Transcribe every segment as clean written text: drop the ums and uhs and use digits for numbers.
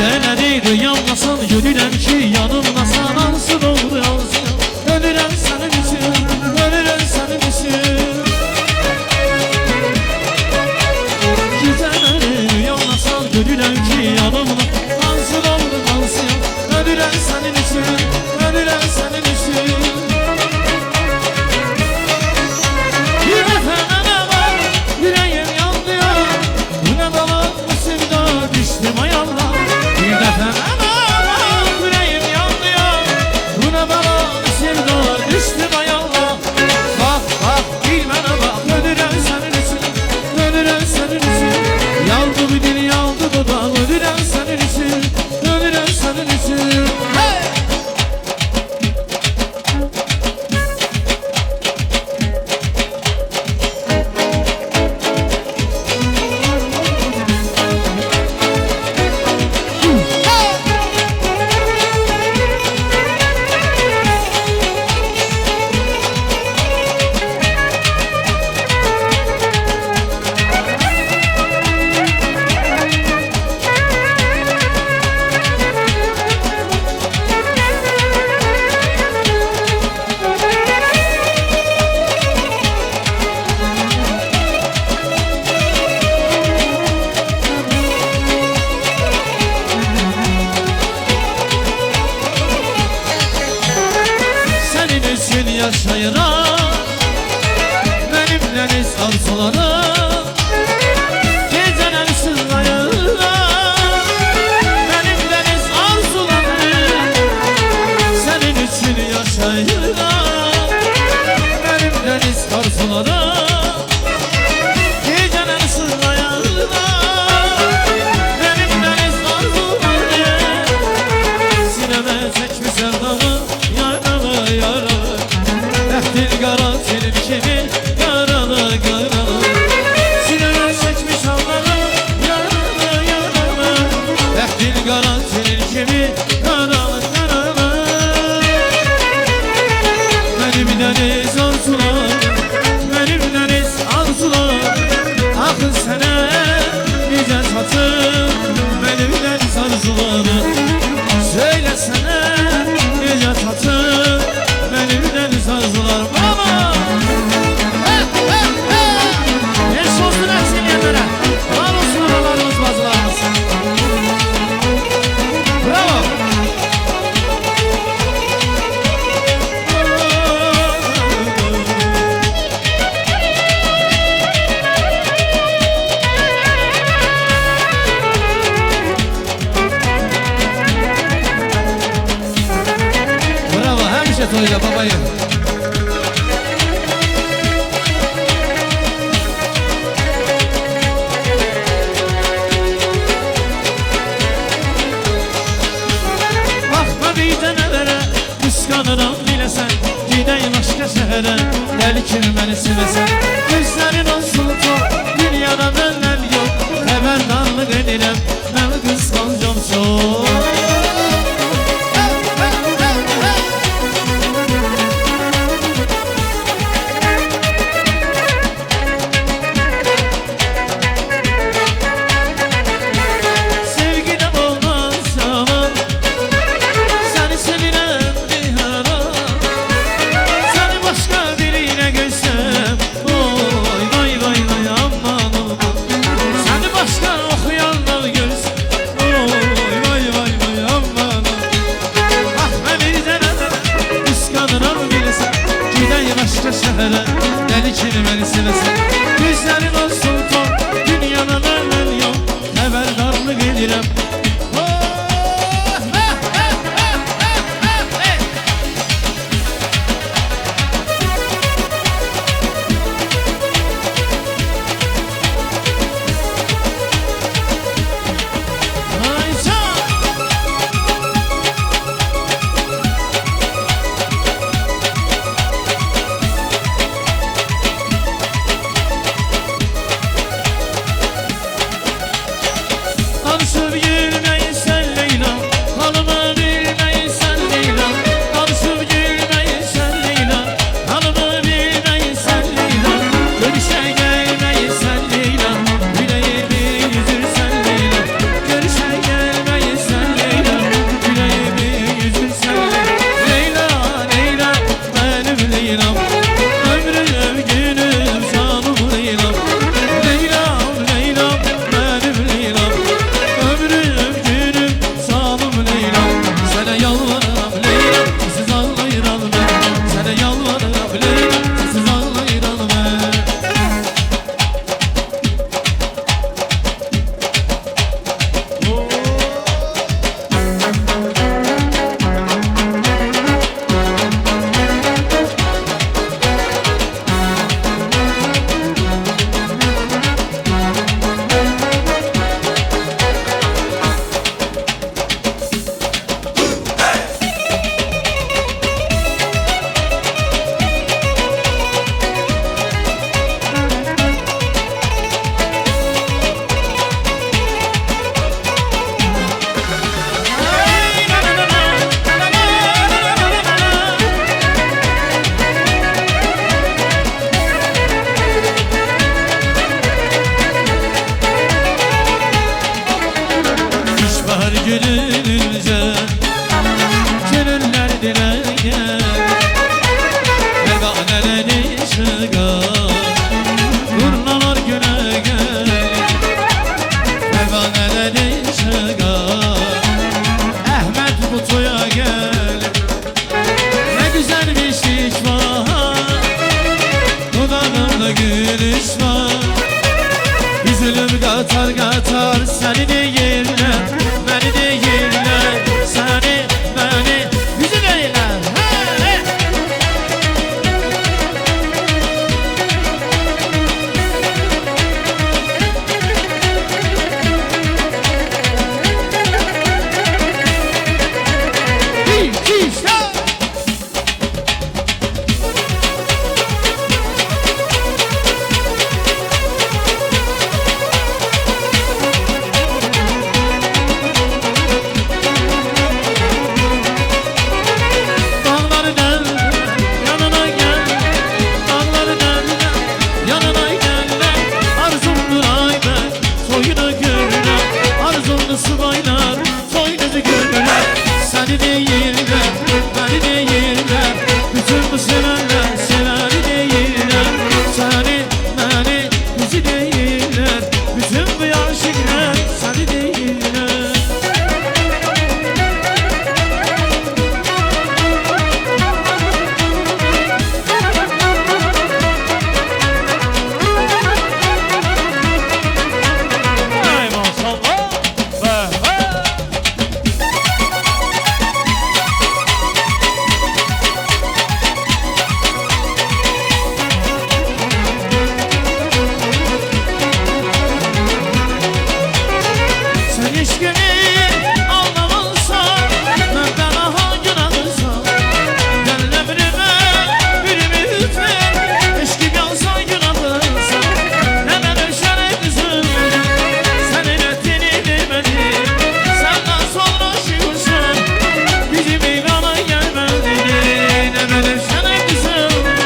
Gecələri rüyamdasan, görürəm ki yanımdasan. Hansı doğru, hansı yalan, ölürəm sənin üçün, ölürəm sənin üçün. Gecələri rüyamdasan, görürəm ki yanımda. Hansı doğru, hansı yalan, ölürəm sənin üçün, ölürəm sənin üçün. Bir dəfə mənə bax, ürəyim yandı. Bu nə bala, bu sevda, düşdüm ay Allah. Bir dəfə mənə bax, ürəyim yandı. Bu nə bala, bu sevda, düşdüm ay Allah. Bax, bax, bir mənə bax, ölürəm sənin üçün, ölürəm sənin üçün. Yandı bu dil, yandı dodaq, ölürəm sənin üçün, ölürəm sənin üçün. Hey! Yaşayıram, benim deniz arzularım, gecələr sızlayıram, benim deniz arzularım, senin için yaşayıram, benim deniz arzularım, gecələr sızlayıram, benim deniz arzularım. Sineme çekmişəm dağı, yaralı yaralı. Bəxtin qara telin kimi yaralı qaralı. Sinəmə çəkmiş Allahı yaralı yaralı. Bəxtin qara telin kimi yaralı qaralı. Mənim dəniz arzularım, mənim dəniz arzularım, axı sənə necə çatır mənim dəniz arzularım. Söylesənə necə çatır benim deniz arzularım. Bravo! Hey, hey, hey! Eş olsun hepsini. Var olsun analarımız, bacılarımız. Bravo! Bravo, həmişə toyda babayım. Qısqanıram biləsən, gedək başqa şəhərə, dəli kimi məni sevəsən. Gözlərin olsun çox, dünyada məndən yox, xəbərdarlıq edirəm, mən qısqancam çox. Sevgidən olmaz yalan, səni sevirəm. Oy vay vay vay aman aman, səni başqa oxuyanlar görsün. Oy vay vay vay aman aman. Ah mən bir dənə qısqanıram biləsən, gedək başqa şəhərə, dəli kimi məni sevəsən. Gözlərin olsun tor, dünyada məndən yox, xəbərdarlıq edirəm. Danışıb Almalı subaylar toynuzu görürler. Seni deyirler, beni deyirler. Bütün bu sevenler seveni deyirler. Seni, beni, bizi deyirler. Bütün bu aşıklar seni deyirler. Ay maşallah. Be, be. Sen eşkini anlamazsan, ben aha günahırsan. Gel emrime birimi ver, eşki yansan günahırsan. Hemen ölçene üzüldüm, senin ettiğini bilmedim. Senden sonra şiursan, bizim eyvana gelmedi. Hemen ölçene üzüldüm,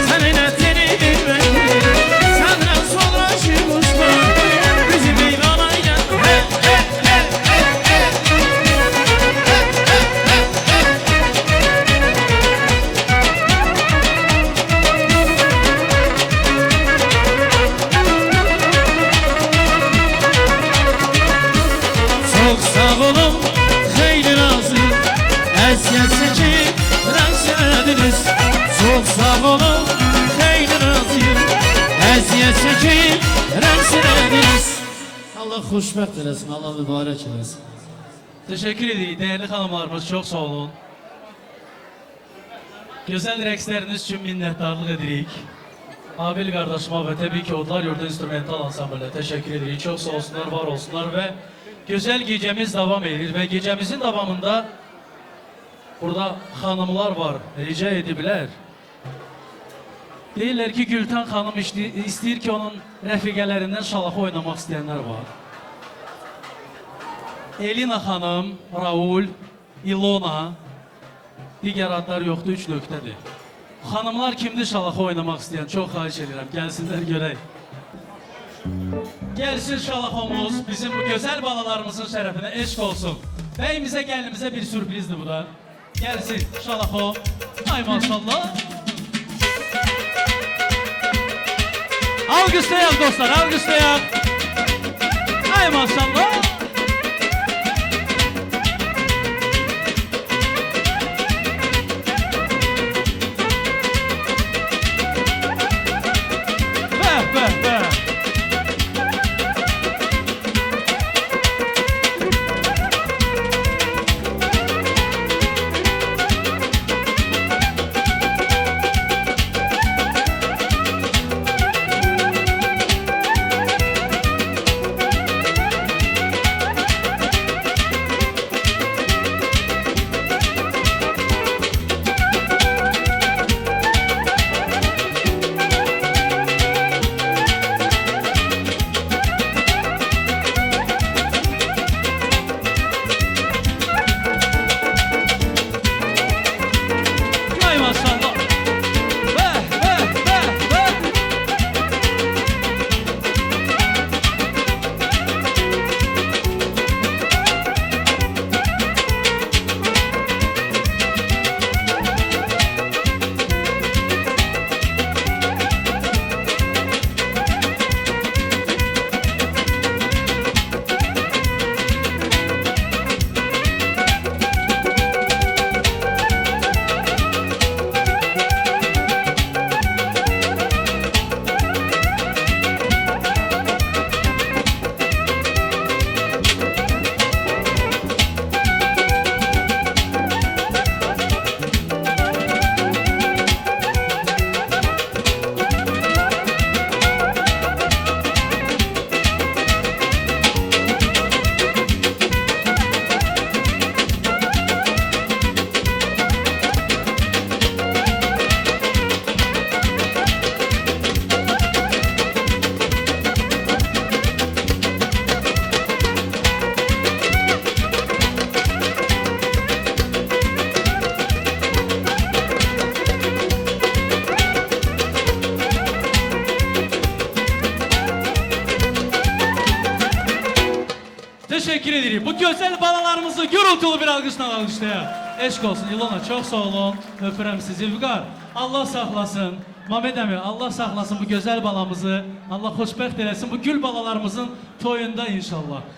senin ettiğini bilmedim. Senden sonra şiursan, bizim eyvana gelmedi. Çok sağ olun, xeyli razı. Əziyyət çəkib rəqs elədiniz. Çox sağ olun, xeyli razıyım. Əziyyət çəkib rəqs elədiniz. Allah xoşbəxt eləsin, Allah mübarək eləsin. Teşekkür edirik değerli hanımlarımız, çok sağ olun. Güzel rəqsləriniz üçün minnətdarlıq edirik. Abil qardaşıma və təbii ki Odlar Yurdu Instrumental Ansamblə təşəkkür edirik. Çox sağ olsunlar, var olsunlar və gözəl gecəmiz davam edir və gecəmizin davamında burada xanımlar var, rica ediblər. Deyirlər ki, Gültən xanım istəyir ki, onun rəfiqələrindən şalaxı oynamaq istəyənlər var. Elina xanım, Raul, İlona, digər adlar yoxdur, 3 nöqtədir. Xanımlar kimdir şalaxı oynamaq istəyən? Çox xahiş edirəm, gəlsinlər görək. Gəlsin şalaxomuz, bizim bu gözəl balalarımızın şərəfinə eşq olsun. Bəyimizə, gəlinimizə bir sürprizdir bu da. Gəlsin şalaxo, ay maşallah. Alqışlayaq dostlar, alqışlayaq. Ay maşallah. Bəh, bəh, bəh. Təşəkkür edirik. Bu gözəl balalarımızı gürültülü bir alqışla alqışlayaq. Eşq olsun İlona, çox sağ olun. Öpürəm sizi. Vüqar, Allah saxlasın. Mamed əmi, Allah saxlasın bu gözəl balamızı. Allah xoşbəxt eləsin bu gül balalarımızın toyunda inşallah.